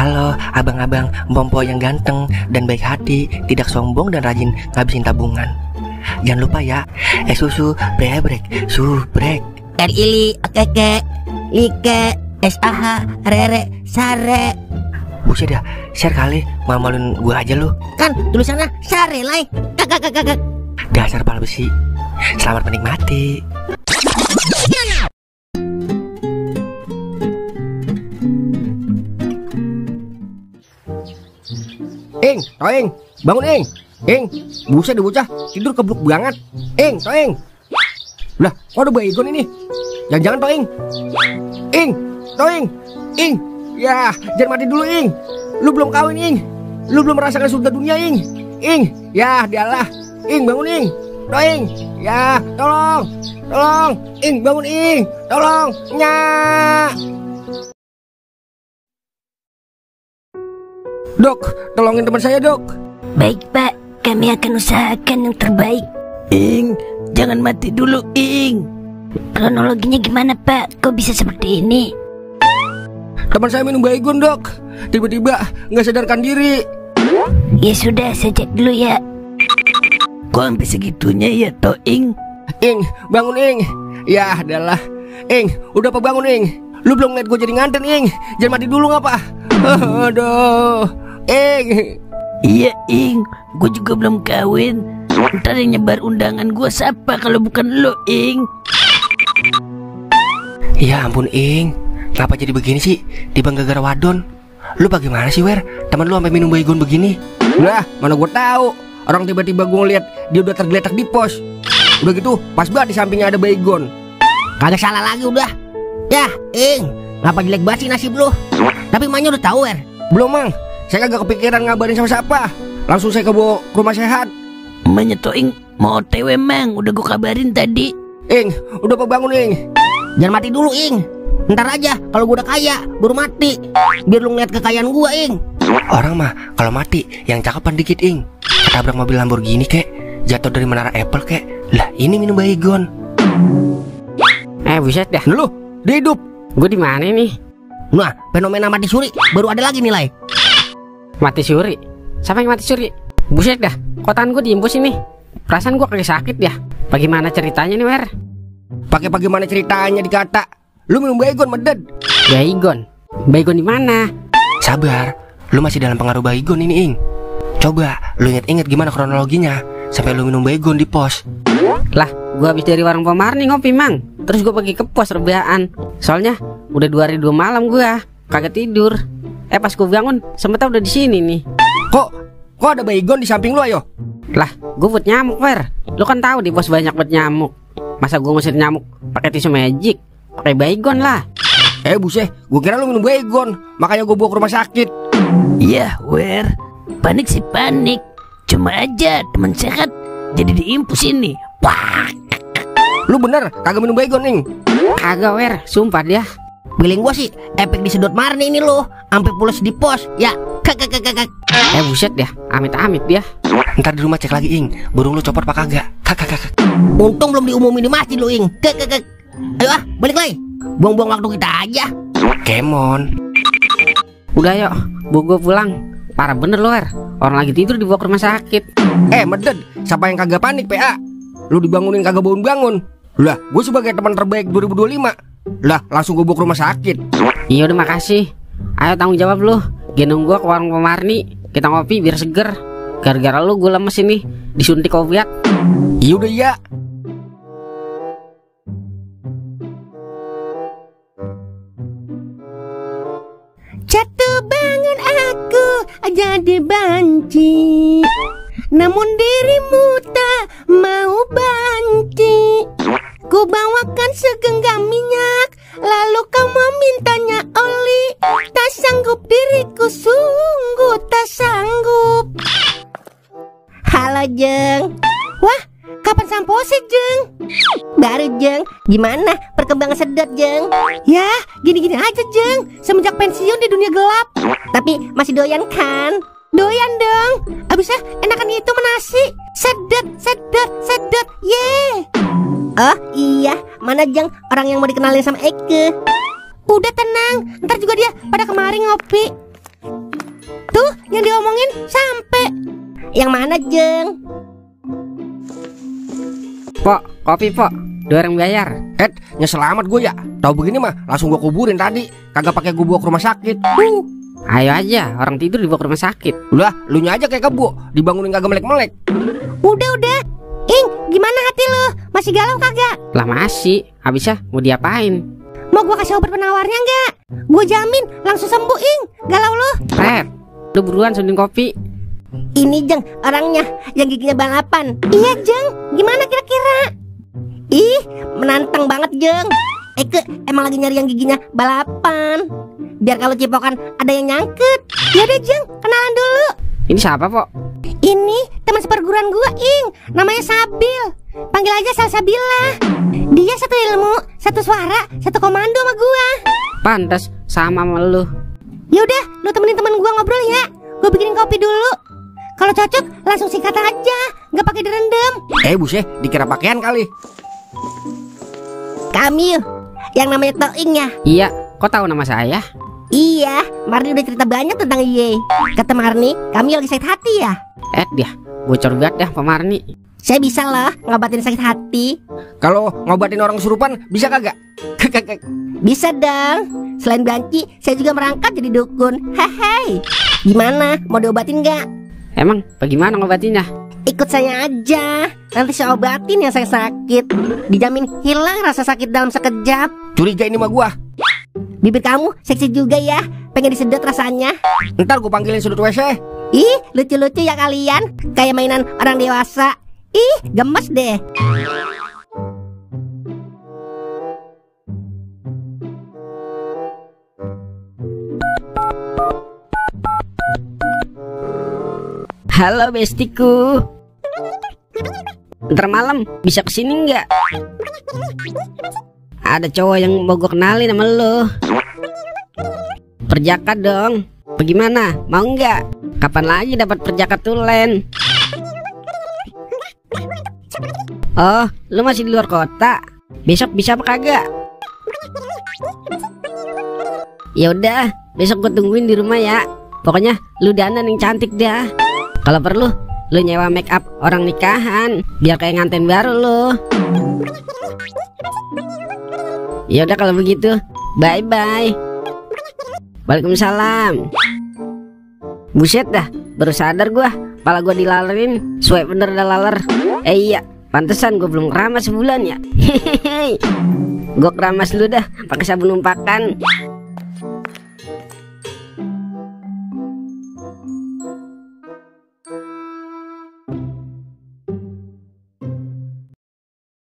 Halo abang-abang Bompo yang ganteng dan baik hati, tidak sombong dan rajin ngabisin tabungan. Jangan lupa ya, susu brebrek, subrek. Ili, keke, like, SAH, rere, sare. Buset dah, share kali, malu-maluin gua aja lu. Kan tulisannya sare lai. Kakak. Dasar pala besi. Selamat menikmati. Toing, bangun buset deh bocah, tidur kebluk banget. Toing. Lah, kok ada baygon ini? Jangan Toing. Toing. Ya, jangan mati dulu, Lu belum kawin, Lu belum merasakan surga dunia, Ya, dialah. Bangun, Toing. Ya, tolong. Bangun, tolong. Nyak. Dok, tolongin teman saya, Dok. Baik, Pak. Kami akan usahakan yang terbaik. Jangan mati dulu, Kronologinya gimana, Pak? Kok bisa seperti ini? Teman saya minum baygon, Dok. Tiba-tiba nggak sadarkan diri. Ya sudah, saya cek dulu ya. Kok sampai segitunya ya, Toing? Bangun, Ya, adalah. Udah apa bangun, Lu belum ngeliat gue jadi nganten, Jangan mati dulu ngapa? Aduh. Iya, gue juga belum kawin. Ntar yang nyebar undangan gue siapa kalau bukan lo, Ya ampun, kenapa jadi begini sih? Tiba gara-gara wadon. Lu bagaimana sih, Wer? Temen lu sampai minum baygon begini? Lah, mana gue tahu. Orang tiba-tiba gue ngeliat dia udah tergeletak di pos. Udah gitu, pas banget di sampingnya ada baygon. Kagak salah lagi udah. Ya, ngapa jelek banget sih nasib lu? Tapi emaknya udah tahu, Wer? Belum, Mang. Saya kagak kepikiran ngabarin sama siapa. Langsung saya kebawa ke rumah sehat. Emaknya Toing mau OTW, Mang. Udah gue kabarin tadi. Udah apa bangun, Jangan mati dulu, Ntar aja, kalau gue udah kaya, baru mati. Biar lu ngeliat kekayaan gue, Orang mah kalau mati yang cakepan dikit, ketabrak mobil Lamborghini kek, jatuh dari menara Apple kek. Lah ini minum baygon. Buset dah. Lu, dia hidup. Gue di mana nih? Nah, fenomena mati suri baru ada lagi nilai. Mati suri? Siapa yang mati suri? Buset dah, kotaan gue diimpus ini. Perasaan gue kagak sakit ya. Bagaimana ceritanya nih, Wer? Pakai bagaimana ceritanya dikata. Lu minum baygon meded. Baygon? Baygon di mana? Sabar, lu masih dalam pengaruh baygon ini, Coba lu inget-inget gimana kronologinya sampai lu minum baygon di pos. Lah, gue habis dari warung Pemarni ngopi, Mang. Terus gue pergi ke pos rebahan. Soalnya udah 2 hari 2 malam gue kagak tidur. Pas gue bangun sempetnya udah di sini nih. Kok ada baygon di samping lu, ayo? Lah, gue buat nyamuk, Wer. Lu kan tahu di pos banyak buat nyamuk. Masa gue ngusir nyamuk pakai tisu magic? Pakai baygon lah. Buset, gue kira lu minum baygon, makanya gue bawa ke rumah sakit. Iya, Wer. Panik sih panik. Cuma aja teman sehat jadi diimpus ini. Wah. Lu bener kagak minum baygon, Kagak, Wer. Sumpah dia. Feeling gua sih efek disedot Marni ini loh, sampai pulas di pos. Ya, kak. Buset dah, amit-amit dia. Ntar di rumah cek lagi, burung lu copot apa kagak? Kak. Untung belum diumumin di masjid lu, Kak. Ayo balik lagi. Buang-buang waktu kita aja. Kemon. Udah yuk, gue pulang. Parah bener lo, Wer. Orang lagi tidur dibawa ke rumah sakit. Meded, siapa yang kagak panik, PA? Lu dibangunin kagak bangun-bangun. Lah, gue sebagai teman terbaik 2025. Lah, langsung gue bawa ke rumah sakit. Iya udah, makasih. Ayo tanggung jawab lu. Gendong gue ke warung Pemarni. Kita ngopi biar seger. Gara-gara lu gue lemes ini, disuntik obat. Iya udah ya. Jatuh bangun aku jadi banci, namun dirimu tak mau banci. Ku bawakan segenggam minyak, lalu kau memintanya oli. Tak sanggup diriku, sungguh tak sanggup. Halo Jeng. Wah, kapan sampo sih Jeng? Baru Jeng. Gimana perkembangan sedot Jeng? Ya, gini-gini aja Jeng. Semenjak pensiun di dunia gelap. Tapi masih doyan kan? Doyan dong. Abisnya enakan itu menasi. Sedot, ye. Oh iya, mana Jeng orang yang mau dikenalin sama Eke? Udah tenang, ntar juga dia pada kemari ngopi. Tuh, yang diomongin sampai. Yang mana, Jeng? Pok, kopi pok, 2 orang bayar. Nyesel amat gue ya. Tahu begini mah langsung gue kuburin tadi. Kagak pakai gue bawa ke rumah sakit. Ayo aja, orang tidur dibawa ke rumah sakit. Udah, lu nya aja kayak kebo, dibangunin kagak melek-melek. Udah. Ing, gimana hati lu? Masih galau kagak? Lah masih, habisnya mau diapain? Mau gua kasih obat penawarnya nggak? Gua jamin langsung sembuh, Ing. Galau lu. Red, lu buruan sundin kopi. Ini, Jeng, orangnya yang giginya balapan. Iya, Jeng. Gimana kira-kira? Ih, menantang banget, Jeng. Emang lagi nyari yang giginya balapan. Biar kalau cipokan ada yang nyangkut. Yaudah, Jeng, kenalan dulu. Ini siapa, Pok? Ini teman seperguruan gua, Ing. Namanya Sabil. Panggil aja Salsabila. Dia satu ilmu, satu suara, satu komando sama gua. Pantas sama lu. Yaudah, lu temenin teman gua ngobrol ya. Gua bikinin kopi dulu. Kalau cocok langsung sikat aja, nggak pakai direndam. Buset, dikira pakaian kali. Kamil, yang namanya Toing ya. Iya, kok tahu nama saya? Iya, Marni udah cerita banyak tentang Iye. Kata Marni, kami lagi sakit hati ya. Dia bocor banget dah Pak Marni. Saya bisa loh ngobatin sakit hati. Kalau ngobatin orang kesurupan bisa kagak? Bisa dong. Selain banci, saya juga merangkap jadi dukun. Hehe. Gimana? Mau diobatin nggak? Emang bagaimana ngobatinnya? Ikut saya aja. Nanti saya obatin yang saya sakit. Dijamin hilang rasa sakit dalam sekejap. Curiga ini mah gua. Bibir kamu seksi juga ya. Pengen disedot rasanya. Ntar gua panggilin sudut WC. Ih, lucu-lucu ya kalian. Kayak mainan orang dewasa. Ih, gemes deh. Halo bestiku. Ntar malam bisa kesini nggak? Ada cowok yang mau gue kenalin sama lo. Perjaka dong. Bagaimana? Mau nggak? Kapan lagi dapat perjaka tulen? Oh, lu masih di luar kota. Besok bisa apa kagak? Ya udah, besok gue tungguin di rumah ya. Pokoknya lu dandan yang cantik dah. Kalau perlu, lu nyewa make up orang nikahan biar kayak nganten baru lu. Ya udah kalau begitu, bye bye. Waalaikumsalam. Buset dah, baru sadar gua, kepala gua dilalerin, suwe bener dah laler. Iya, pantesan gua belum keramas sebulan ya. Gua keramas dulu dah, pakai sabun umpakan.